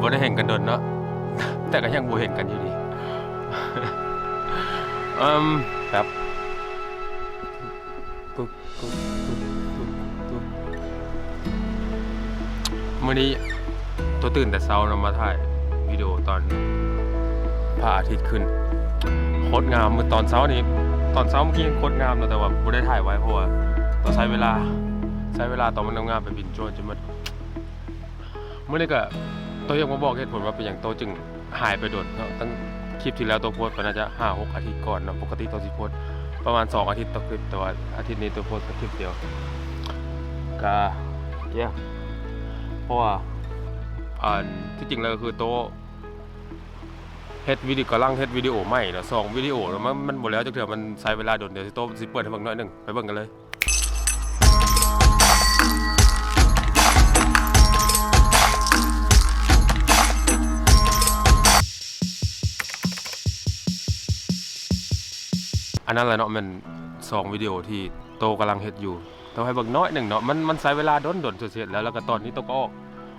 ບໍ່ໄດ້ເຫັນກັນດົນເນາະ ແຕ່ກໍຍັງບໍ່ເຫັນກັນຢູ່ດີ. ເອີ່ມ ແບບ ມື້ນີ້ໂຕຕື່ນແຕ່ເຊົ້າເນາະ ມາຖ່າຍວິດີໂອຕອນພະອາທິດຂຶ້ນ ໂຄດງາມ. ມື້ຕອນເຊົ້ານີ້ ຕອນເຊົ້າມື້ກີ້ໂຄດງາມເນາະ ແຕ່ວ່າບໍ່ໄດ້ຖ່າຍໄວ້ ເພາະວ່າຕ້ອງໃຊ້ເວລາ ໃຊ້ເວລາຕອນມັນງາມໆ ໄປບິນໂດຣນຈົນໝົດ. ມື້ນີ້ກໍໂຕຢາກມາບອກເຫດຜົນວ່າເປັນຫຍັງໂຕຈຶ່ງ ຫາຍໄປດົນເນາະ. ຕັ້ງຄລິບທີ່ແລ້ວໂຕໂພສໄປໜ້າຈະຫ້າຫົກອາທິດກ່ອນເນາະ ປົກກະຕິໂຕຊິໂພສປະມານສອງອາທິດຕໍ່ຄລິບ ແຕ່ວ່າອາທິດນີ້ໂຕໂພສແຕ່ຄລິບດຽວ ກະ yeah ເພາະວ່າ ອັນ ທີ່ຈິງແລ້ວກໍຄືໂຕເຮັດວິດີ ກຳລັງເຮັດວິດີໂອໃໝ່ເນາະ ສອງວິດີໂອເນາະ ມັນ ມັນບໍ່ແລ້ວຈັກເທື່ອ ມັນໃຊ້ເວລາດົນ. ດຽວໂຕຊິເປີດໃຫ້ເບິ່ງໜ້ອຍໜຶ່ງ ໄປເບິ່ງກັນເລີຍ. ອັນນັ້ນແຫຼະເນາະ ແມ່ນສອງວິດີໂອທີ່ໂຕກຳລັງເຮັດຢູ່ ແຕ່ໃຫ້ເບິ່ງໜ້ອຍໜຶ່ງເນາະ ມັນ ມັນໃຊ້ເວລາດົນໆ ສຸດເຮັດແລ້ວ. ແລ້ວກໍຕອນນີ້ໂຕກໍອອກ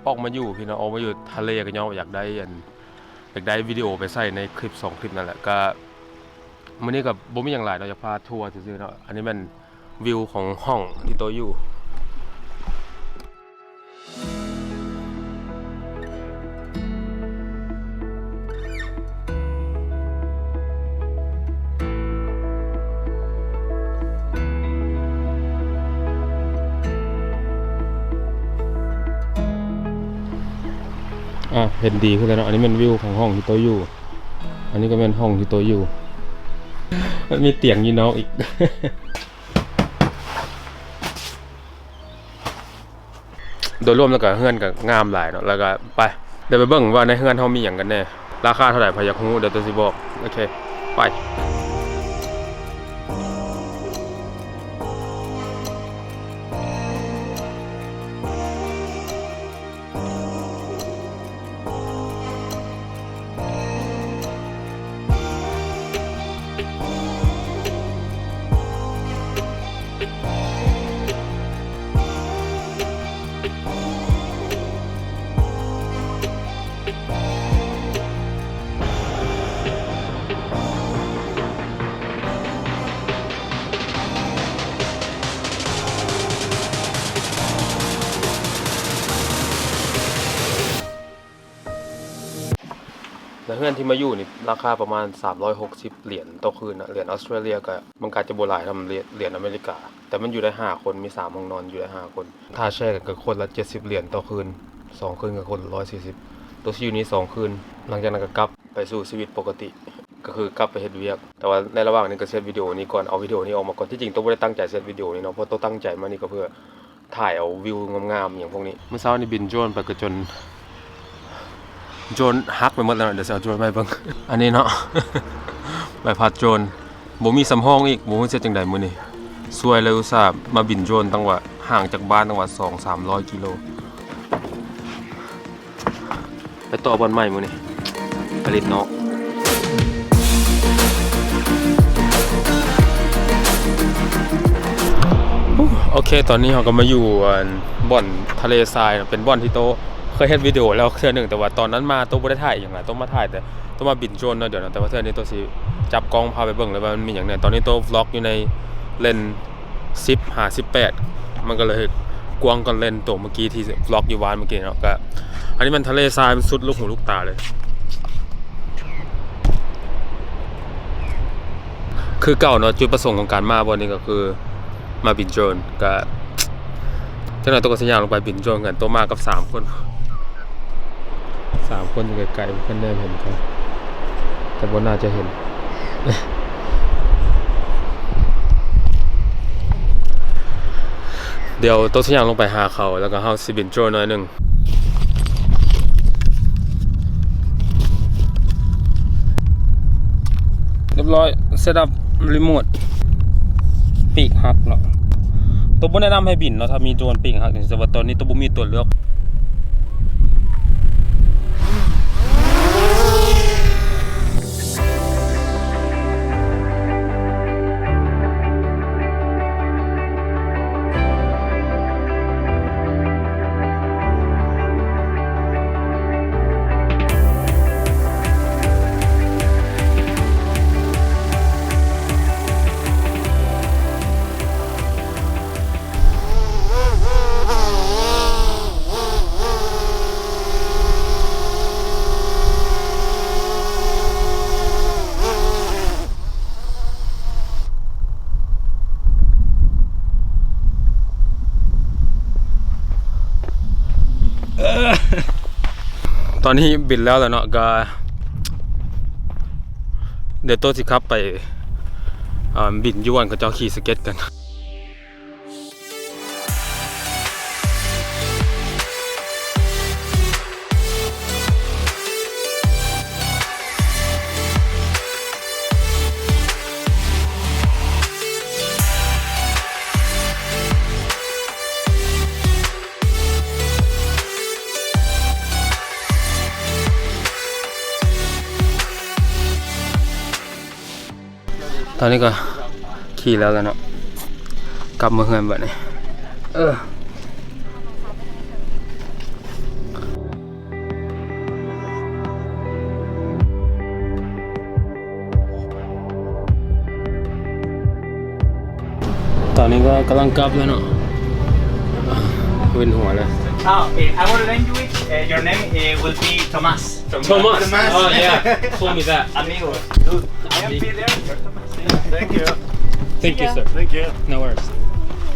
ອອກມາຢູ່ພີ້ເນາະ ອອກມາຢູ່ທະເລ ກໍຍ້ອນວ່າຢາກໄດ້ ອັນ ຢາກໄດ້ວິດີໂອໄປໃສ່ໃນຄລິບສອງຄລິບນັ້ນແຫຼະ. ກໍມື້ນີ້ກໍບໍ່ມີຫຍັງຫຼາຍເນາະ ຢາກພາທົວຊື່ໆເນາະ. ອັນນີ້ແມ່ນ ວິວຂອງຫ້ອງທີ່ໂຕຢູ່. ອ່າ ເຫັນດີຂຶ້ນແລ້ວເນາະ. ອັນນີ້ແມ່ນວິວຂອງຫ້ອງທີ່ໂຕຢູ່ ອັນນີ້ກໍແມ່ນຫ້ອງທີ່ໂຕຢູ່ ມັນມີຕຽງຢູ່ນອກອີກ. ໂດຍລວມແລ້ວກໍເຮືອນກໍງາມຫຼາຍເນາະ. ແລ້ວກໍໄປ ດຽວໄປເບິ່ງວ່າໃນເຮືອນເຮົາມີຫຍັງກັນແດ່ ລາຄາເທົ່າໃດ ໃຜຢາກຮູ້ ດຽວໂຕຊິບອກ. ໂອເຄ ໄປ. ແລະ ເຮືອນທີ່ມາຢູ່ນີ້ລາຄາປະມານສາມຮ້ອຍຫົກສິບຫຼຽນຕໍ່ຄືນນະ. ຫຼຽນອອສເຕຣເລຍກໍມັນກໍອາດຈະບໍ່ຫຼາຍສ່ຳຫຼຽນອາເມລິກາ ແຕ່ມັນຢູ່ໄດ້ຫ້າຄົນ ມີສາມຫ້ອງນອນ ຢູ່ໄດ້ຫ້າຄົນ. ຖ້າແຊກັນກໍຄົນລະເຈັດສິບຫຼຽນຕໍ່ຄືນ ສອງຄືນກໍຄົນລະຮ້ອຍສີ່ສິບ. ໂຕຊິຢູ່ນີ້ສອງຄືນ ຫຼັງຈາກນັ້ນກໍກັບໄປສູ່ຊີວິດປົກກະຕິ ກໍຄືກັບໄປເຮັດວຽກ. ແຕ່ວ່າໃນລະຫວ່າງນີ້ກໍຊິເຮັດວິດີໂອນີ້ກ່ອນ ເອົາວິດີໂອນີ້ອອກມາກ່ອນ. ທີ່ຈິງໂຕບໍ່ໄດ້ຕັ້ງໃຈຊິເຮັດວິດີໂອນີ້ເນາະ ເພາະໂຕຕັ້ງໃຈມານີ້ກໍເພື່ອ ຖ່າຍເອົາວິວງາມໆ ຫຍັງພວກນີ້. ມື້ເຊົ້ານີ້ບິນໂດຣນໄປກໍຈົນ ໂດຣນຫັກໄປໝົດແລ້ວເນາະ. ດຽວຊິເອົາໂດຣນມາໃຫ້ເບິ່ງ ອັນນີ້ເນາະ ໃບພັດໂດຣນ ບໍ່ມີສຳຮອງອີກ ບໍ່ຮູ້ຊິເຮັດຈັ່ງໃດມື້ນີ້. ຊວຍເລີຍ ອຸດສ່າມາບິນໂດຣນຕັ້ງວ່າ ຫ່າງຈາກບ້ານຕັ້ງວ່າສອງສາມຮ້ອຍກິໂລ. ໄປຕໍ່ບ່ອນໃໝ່ມື້ນີ້ ໄປຫຼິ້ນນອກ. ໂອເຄ ຕອນນີ້ເຮົາກໍມາຢູ່ ອັນ ບ່ອນທະເລຊາຍເນາະ ເປັນບ່ອນທີ່ໂຕເຄີຍເຮັດວິດີໂອແລ້ວເທື່ອໜຶ່ງ ແຕ່ວ່າຕອນນັ້ນມາໂຕບໍ່ໄດ້ຖ່າຍອີ່ຫຍັງຫຼາຍ ໂຕມາຖ່າຍແຕ່ ໂຕມາບິນໂດຣນເນາະ. ດຽວນະ ແຕ່ວ່າເທື່ອນີ້ໂຕຊິຈັບກ້ອງພາໄປເບິ່ງເລີຍວ່າມັນມີຫຍັງແດ່. ຕອນນີ້ໂຕວລັອກຢູ່ໃນເລນ ສິບຫາສິບແປດ ມັນກໍເລີຍກວ້າງກວ່າເລນໂຕເມື່ອກີ້ທີ່ວລັອກຢູ່ວານເມື່ອກີ້ເນາະ. ກໍອັນນີ້ມັນທະເລຊາຍ ມັນສຸດລູກຫູລູກຕາເລີຍ. ຄືເກົ່າເນາະ ຈຸດປະສົງຂອງການມາບ່ອນນີ້ກໍຄືມາບິນໂດຣນ. ກໍຈັກໜ່ອຍໂຕກໍຊິຍ່າງລົງໄປບິນໂດຣນກັນ. ໂຕມາກັບສາມຄົນ ສາມຄົນຢູ່ໄກໆ ເພິ່ນແນມເຫັນກັນ ແຕ່ບໍ່ໜ້າຈະເຫັນ. ດຽວໂຕຊິຍ່າງລົງໄປຫາເຂົາ ແລ້ວກໍເຮົາຊິບິນໂດຣນໜ້ອຍໜຶ່ງ. ຮຽບຮ້ອຍ ເຊັດອັບຣີໂມດ ປີກຫັກເນາະ. ໂຕບໍ່ແນະນຳໃຫ້ບິນເນາະ ຖ້າມີໂດຣນປີກຫັກນີ້ ແຕ່ວ່າຕອນນີ້ໂຕບໍ່ມີຕົວເລືອກ. ຕອນນີ້ບິນແລ້ວແຫຼະເນາະ ກໍດຽວໂຕຊິຂັບໄປ ອ່າ ບິນຢູ່ບ່ອນເຂົາເຈົ້າຂີ່ສະເກັດກັນ. ຕອນນີ້ກໍຂີ່ແລ້ວແຫຼະເນາະ ກັບມາເຮືອນບາດນີ້ ເອີ. ຕອນນີ້ກໍກຳລັງກັບແລ້ວເນາະ ເວັນຫົວແລ້ວ. Oh, eh, I want to lend you it. Eh, your name, eh, will be Thomas. Thomas. Thomas. Oh, yeah. Call me that. Amigo. Dude, I am be there. Thank you. Thank you, sir. Thank you. No worries.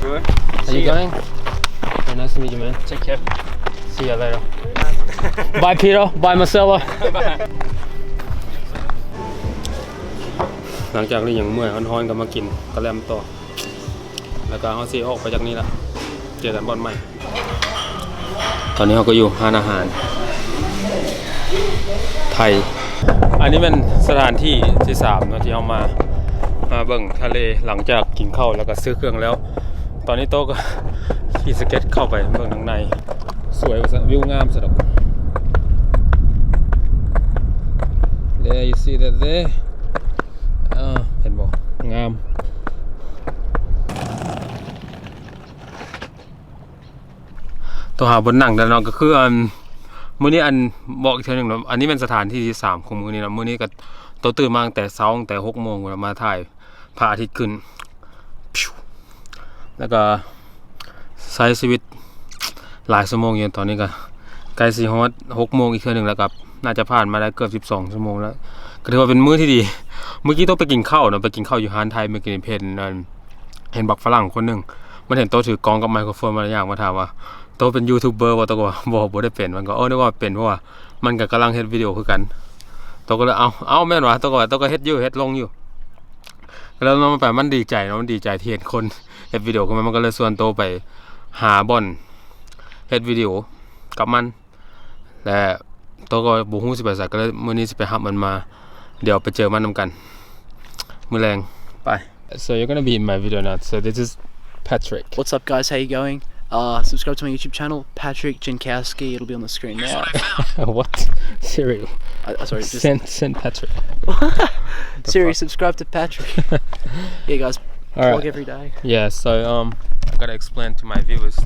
Good. Are you going? Very nice to meet you, man. Take care. See you later. Bye, Peter. Bye, Marcelo. ຫຼັງຈາກນີ້ຍັງເມື່ອຍຮ້ອນໆ ກໍມາກິນກະແລັມຕໍ່ ແລ້ວກໍເຮົາຊິອອກໄປຈາກນີ້ລະ ເຈີກັນບ່ອນໃໝ່. ຕອນນີ້ເຮົາກໍຢູ່ຮ້ານອາຫານໄທ. ອັນນີ້ແມ່ນສະຖານທີ່ທີສາມເນາະ ທີ່ເຮົາມາ ມາເບິ່ງທະເລ ຫຼັງຈາກກິນເຂົ້າແລ້ວກໍຊື້ເຄື່ອງແລ້ວ. ຕອນນີ້ໂຕກໍຂີ່ສະເກັດເຂົ້າໄປເບິ່ງທາງໃນ. ສວຍວ່າຊັ້ນ ວິວງາມຊະດອກ. There, you see that there? ເອີ ເຫັນບໍ່? ງາມ. ໂຕຫາບ່ອນນັ່ງແລ້ວເນາະ ກໍຄື ອັນ ມື້ນີ້ ອັນ ບອກອີກເທື່ອໜຶ່ງເນາະ ອັນນີ້ແມ່ນສະຖານທີ່ທີສາມຂອງມື້ນີ້ເນາະ. ມື້ນີ້ກໍ ໂຕຕື່ນມາຕັ້ງແຕ່ເຊົ້າ ຕັ້ງແຕ່ຫົກໂມງພຸ້ນນະ ມາຖ່າຍພະອາທິດຂຶ້ນ ແລ້ວກໍໃຊ້ຊີວິດຫຼາຍຊົ່ວໂມງຢູ່. ຕອນນີ້ກໍໃກ້ຊິຮອດຫົກໂມງອີກເທື່ອໜຶ່ງ ແລ້ວກໍໜ້າຈະຜ່ານມາໄດ້ເກືອບສິບສອງຊົ່ວໂມງແລ້ວ ກໍຖືວ່າເປັນມື້ທີ່ດີ. ມື້ກີ້ໂຕໄປກິນເຂົ້າເນາະ ໄປກິນເຂົ້າຢູ່ຮ້ານໄທ ມື້ກີ້ເຫັນ ອັນ ເຫັນບັກຝຣັ່ງຄົນໜຶ່ງ ມັນເຫັນໂຕຖືກ້ອງກັບໄມໂຄຣໂຟນ ມັນຢາກມາຖາມວ່າ ໂຕເປັນຢູທູບເບີບໍ່? ໂຕກໍວ່າ ບໍ່ ບໍ່ໄດ້ເປັນ. ມັນກໍ ເອີ ນຶກວ່າເປັນ ເພາະວ່າມັນກໍກຳລັງເຮັດວິດີໂອຄືກັນ. ໂຕກໍເລີຍ ເອົ້າ ເອົ້າ ແມ່ນຫວາ? ໂຕກໍວ່າ ໂຕກໍເຮັດຢູ່ ເຮັດລົງຢູ່. ແລ້ວມັນໄປ ມັນດີໃຈເນາະ ມັນດີໃຈທີ່ເຫັນຄົນເຮັດວິດີໂອຂຶ້ນມາ ມັນກໍເລີຍຊວນໂຕໄປຫາບ່ອນເຮັດວິດີໂອກັບມັນ. ແລະ ໂຕກໍບໍ່ຮູ້ຊິໄປໃສ ກໍເລີຍມື້ນີ້ຊິໄປຮັບມັນມາ ດຽວໄປເຈີມັນນຳກັນມື້ແລງ. ໄປ. So you're gonna be in my video now. So this is Patrick. What's up, guys? How you going? Uh, subscribe to my YouTube channel, Patrick Jankowski. It'll be on the screen now. What? Siri. I, I, sorry, just send, send Patrick. Siri, subscribe to Patrick. Yeah, guys, vlog every day. Yeah, so, um, I gotta explain to my viewers.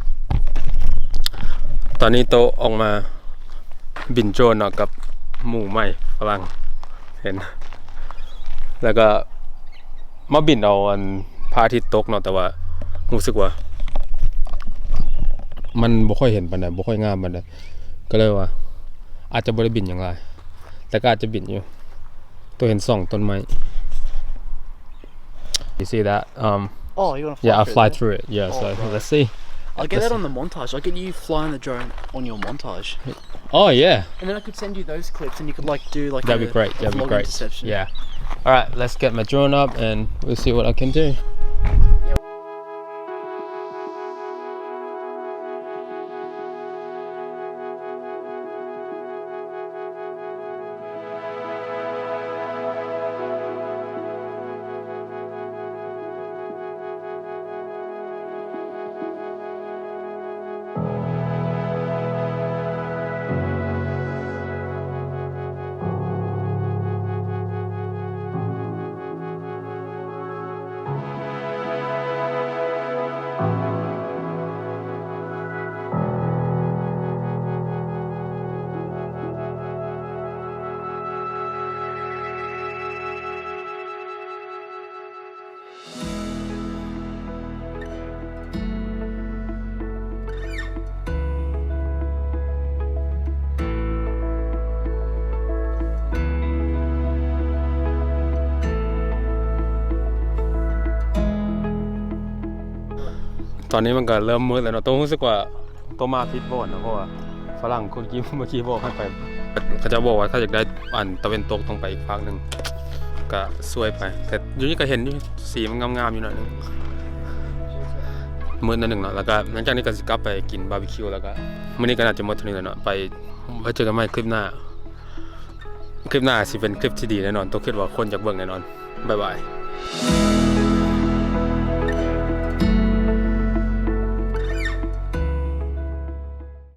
ຕອນນີ້ໂຕອອກມາ ບິນໂດຣນເນາະ ກັບໝູ່ໃໝ່ຝຣັ່ງ ເຫັນ ແລ້ວກໍມາບິນເອົາ ອັນ ພະອາທິດຕົກເນາະ ແຕ່ວ່າຮູ້ສຶກວ່າມັນບໍ່ຄ່ອຍເຫັນປານໃດ ບໍ່ຄ່ອຍງາມປານໃດ ກໍເລີຍວ່າອາດຈະບໍ່ໄດ້ບິນຫຍັງຫຼາຍ ແຕ່ກໍອາດຈະບິນຢູ່. ໂຕເຫັນສອງຕົ້ນໄມ້. You see that? Um, oh, you wanna fly, yeah, I'll fly through it. Yeah, so let's see. I'll get that on the montage. I'll get you flying the drone on your montage. Oh, yeah. And then I could send you those clips and you could, like, do, like, that'd be great. That'd be great. Yeah. All right, let's get my drone up and we'll see what I can do. ຕອນນີ້ມັນກໍເລີ່ມມືດແລ້ວເນາະ ໂຕຮູ້ສຶກວ່າໂຕມາຜິດບ່ອນເນາະ ເພາະວ່າຝຣັ່ງຄົນກີ້ເມື່ອກີ້ບອກໃຫ້ໄປ ເຂົາເຈົ້າບອກວ່າຖ້າຢາກໄດ້ອັນຕາເວັນຕົກຕ້ອງໄປອີກຟາກໜຶ່ງ ກະຊວຍໄປ ແຕ່ຢູ່ນີ້ກະເຫັນຢູ່ ສີມັນງາມໆຢູ່ໜ້ອຍໜຶ່ງ ມືດໜ້ອຍໜຶ່ງເນາະ. ແລ້ວກະຫຼັງຈາກນີ້ກະຊິກັບໄປກິນບາບີຄິວ ແລ້ວກະມື້ນີ້ກະໜ້າຈະໝົດເທົ່ານີ້ແຫຼະເນາະ. ໄປ ໄວ້ເຈີກັນໃໝ່ຄລິບໜ້າ. ຄລິບໜ້າຊິເປັນຄລິບທີ່ດີແນ່ນອນ ໂຕຄິດວ່າຄົນຢາກເບິ່ງແນ່ນອນ. ບາຍບາຍ.